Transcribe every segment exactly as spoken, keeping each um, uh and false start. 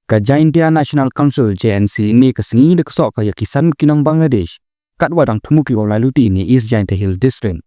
Ka Jaintia National Council, J N C, ynne ka sngi da ksoh ka ya ki san ki nong Bangladesh, katwa dang thmu ki wow lai luti na East Jaintia Hills District.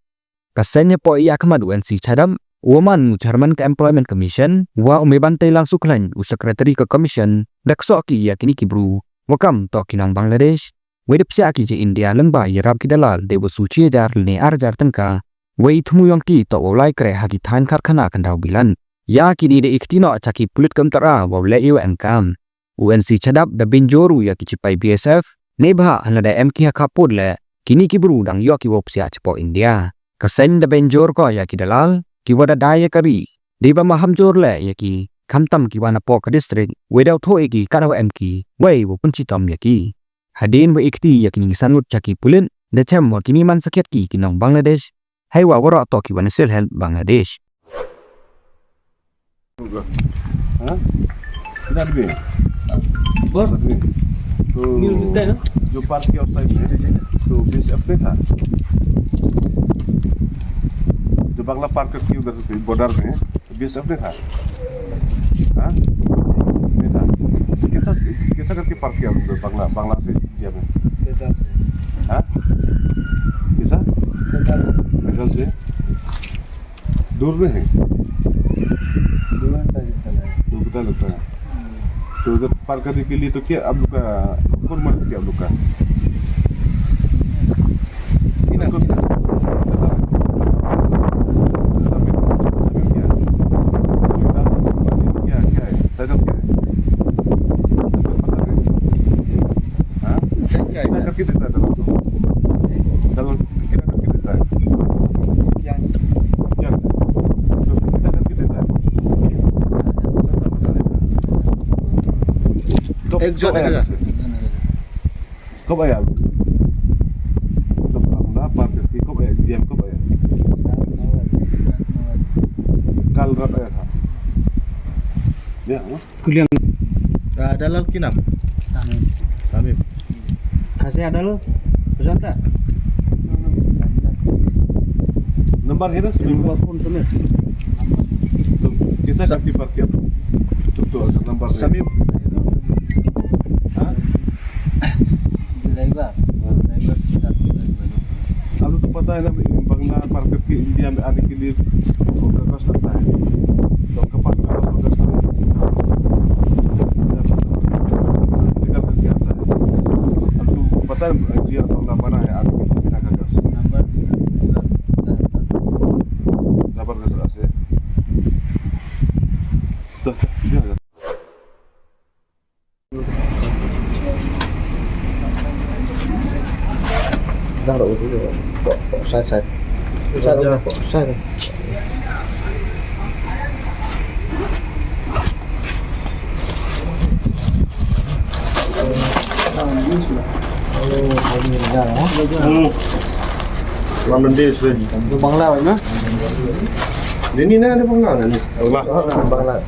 Ka seiñ hapoh i yakhmat u N C Chadap, uwa man u Chairman ka Employment Commission, wa u Mebantei Lalsukhlain, u Secretary ka Commission, da ksoh ki ya kini ki bru wa kam toh ki nong Bangladesh, wei da psiah ki cha India lyngba yarap ki dalal deiwa su chi hajar lane ar hajar tyngka, wei i thmu yong ki toh wow lai kreh ha ki thaiñ karkhana khyndaw bilan. Ya kini da i kti noh cha ki pulit kamtara wow leh i wa emkaam. U N C Chadap da bynjor u ya ki chipai B S F, neibhah lada em ki ha khappud leh, kini ki bru dang yoh ki wow psiah chapoh India. Ka seiñ da bynjor ko ya ki dalal kiwa da dai ya ka ri, deiwa maham jor leh ya ki, khamtam kiwa napoh ka district, wei daw thoh ya ki katwa em ki, wei wow pynchitom ya ki. Hadien wa i kti ya kini ki san ngut cha ki pulit, da chem wa kini man sakhiat ki ki nong Bangladesh, heiwa waroh toh kiwa na self help Bangladesh. हाँ? इधर भी। बस। इधर भी। तो न्यूज़ दिखता है ना? जो पार्क किया उस टाइम में, तो बीएसएफ नहीं था? जो बंगला पार्क करके उधर से बॉर्डर में, बीएसएफ नहीं था? हाँ? नहीं था। कैसा, कैसा करके पार्क किया उधर बंगला, बंगला से इंडिया में? पैदल से। हाँ? कैसा? पैदल से। पैदल से? दूर में है? दो घंटा जैसा लगा। दो घंटा लगता है। हम्म। तो उधर पार करने के लिए तो क्या आप लोग का, कौन मदद किया आप लोग का? किना, किना। समीप, समीप क्या? समीप डांस, क्या, क्या है? टाइटल क्या है? टाइटल पता है? हाँ? क्या है? कितना करके देता है दलाल को? दलाल कितना करके देता है? क्या? क्या? तो कितना करके देता है? कब, एक जन कब आया एक हजार। आपसे? कब आया आप? मतलब, अपना पार करके कब आया? इंडिया में कब आया? कल रात आया था। या, हाँ? Kuliang. Ah, dalal ki nam? Samim. Samim. Kasi adal? Bujanta? Number है ना समीप? नंबर फोन समीप। तो कैसा करके पार किया? तो, तो नंबर है। समीप। हाँ? ड्राइवर। हाँ। ड्राइवर से जाते हैं। आपको तो पता है ना, बंगला पार करके इंडिया में आने के लिए बहुत कष्ट लगता है। तो आपके पास कागज वगैरह सब है? निकल करके आता है। आपको पता है, इंडिया बंगला बना है आने के लिए बिना कागज। नंबर। जबरदस्त ऐसे। तो, Dang da u tu. Sai, sai. Sai, sai. Sai. Hmm. Lam mandi sih. Tu Bangla, na? Ini na, ada Bangla na ni. Bangla. Bangla.